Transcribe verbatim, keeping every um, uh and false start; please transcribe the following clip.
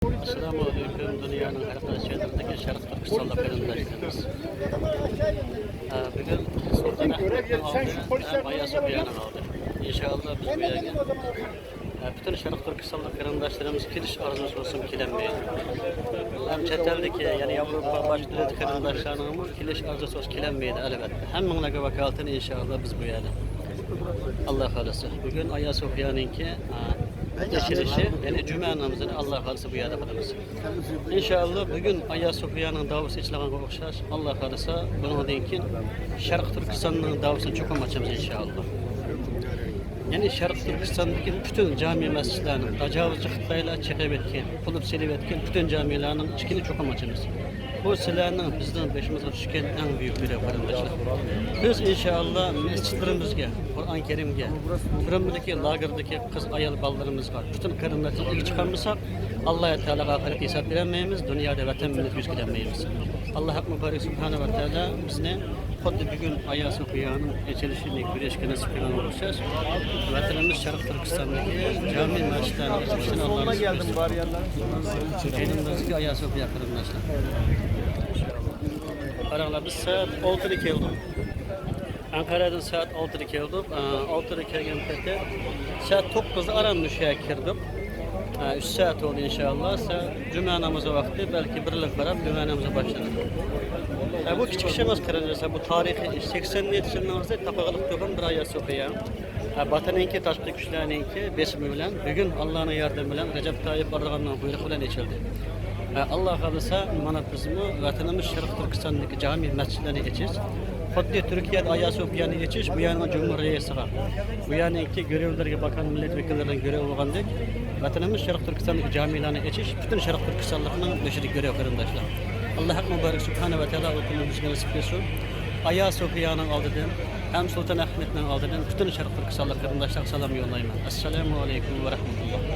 ئەسسالامۇ ئەلەيكۇم، دۇنيانىڭ ھەر قايسى يەرلىرىدىكى شەرقىي تۈركىستانلىق قېرىنداشلىرىمىز. ئە، بۈگۈن سۇلتان ئەھمەدنىڭ ئالدى ھەم ئايا سوفىيانىڭ ئالدى. ئىنشائاللا بىز بۇ يەرگە، ئە، پۈتۈن شەرقىي تۈركىستانلىق قېرىنداشلىرىمىز كېلىش ئارزۇسى بولسىمۇ كېلەلمەيدۇ. ھەم چەت ئەلدىكى، يەنى ياۋروپا، باشقا دۆلەت قېرىنداشلارنىڭمۇ كېلىش ئارزۇسى بولسا كېلەلمەيدۇ، ئەلۋەتتە. ھەممىڭلارغا ۋاكالىتەن ئىنشائاللا بىز بۇ يەردە. ئاللا خالىسا. بۈگۈن ئايا سوفىيانىڭكى، ئە، ئېچىلىشى، يەنى جۈمە نامىزىنى ئاللا خالىسا بۇ يەردە قىلىمىز. ئىنشائاللا بۈگۈن ئايا سوفىيانىڭ داۋىسى ئېچىلغانغا ئوخشاش، ئاللا خالىسا بۇنىڭدىن كېيىن شەرقىي تۈركىستاننىڭ داۋىسىنى چوقۇم ئاچىمىز ئىنشائاللا. يەنى شەرقىي تۈركىستاندىكى پۈتۈن جامى مەسچىتلەرنىڭ تاجاۋۇزچى خىتايلار چېقىۋەتكەن، قۇلۇپ سېلىۋەتكەن پۈتۈن جامىلارنىڭ ئىشىكىنى چوقۇم ئاچىمىز. بۇ سىلەرنىڭ بىزنىڭ بېشىمىزغا چۈشكەن ئەڭ بۈيۈك بىر قېرىنداشلار. بىز ئىنشائاللا مەسچىتلىرىمىزگە، قۇرئان كەرىمگە، تۈرمىدىكى، لاگېردىكى قىز، ئايال بالىلىرىمىزغا، پۈتۈن قېرىنداشلارغا ئىگە چىقالمىساق، ئاللا تائالاغا ئاخىرەتتە ھېساب بېرەلمەيمىز، دۇنيادا ۋەتەن مىللەت يۈز كېلەلمەيمىز. ئاللا ھەق مۇبارەك سۇبھانە ۋە تائالا بىزنى خۇددى بۈگۈن ئايا سوفىيانىڭ ئېچىلىشىنى كۆرۈشكە نېسىپ قىلغانغا ئوخشاش، ۋەتىنىمىز شەرقىي تۈركىستاندىكى جامى مەسچىتلەرنىڭ ئېچىلىشىنى ئاللا نېسىپ قىلسۇن. دىنىمىزدىكى ئايا سوفىيا قېرىنداشلار. قاراڭلار، بىز سائەت ئالتىدا كەلدۇق. ئەنقەرەدىن سائەت ئالتىدا كەلدۇق. ئە، ئالتىدا كەلگەن پېتى سائەت توققۇزدا ئاران مۇشۇ يەرگە كىردۇق. ئە، ئۈچ سائەت بولدى ئىنشائاللا. سائەت جۈمە نامىزى ۋاقتى، بەلكى بىرلىك قاراپ جۈمە نامىزى باشلىدى. ئە، بۇ كىچىك ئىش ئەمەس قېرىنداشلار، بۇ تارىخىي ئىش. سەكسەن يەتتە يىلنىڭ ئىچىدە تاپىغىلىق تۇرغان بىر ئايا سوفىيا. ھە، باتىنىڭكى، تاشقى كۈچلەرنىڭكى بېسىمى بىلەن بۈگۈن ئاللانىڭ ياردىمى بىلەن رەجەپ تايىپ ئەردوغاننىڭ بۇيرۇقى بىلەن ئېچىلدى. ھە، ئاللا خالىسا، مانا بىزمۇ ۋەتىنىمىز شەرقىي تۈركىستاندىكى جامى مەسچىتلەرنى ئېچىش، خۇددى تۈركىيەدە ئايا سوفىيانى ئېچىش، بۇ يەرنىڭ جۇمھۇر رەئىسىغا، بۇ يەرنىڭكى گۆرۈۋلەرگە باققان مىللەت ۋەكىللىرىنىڭ گۆرۈۋى بولغاندەك، ۋەتىنىمىز شەرقىي تۈركىستاندىكى جامىلارنى ئېچىش پۈتۈن شەرقىي تۈركىستانلىقنىڭ بېشىدىكى گۆرۈۋى قېرىنداشلار. ئاللا ھەق مۇبارەك سۇبھانە ۋە تائالا ئۇ كۈننى بىزگە نېسىپ قىلسۇن. ئايا سوفىيانىڭ ئالدىدىن ھەم سۇلتان ئەخمەتنىڭ ئالدىدىن پۈتۈن شەرقىي تۈركىستانلىق قېرىنداشلارغا سالام يوللايمەن. ئەسسالامۇ ئەلەيكۇم ۋە رەھمەتۇللا.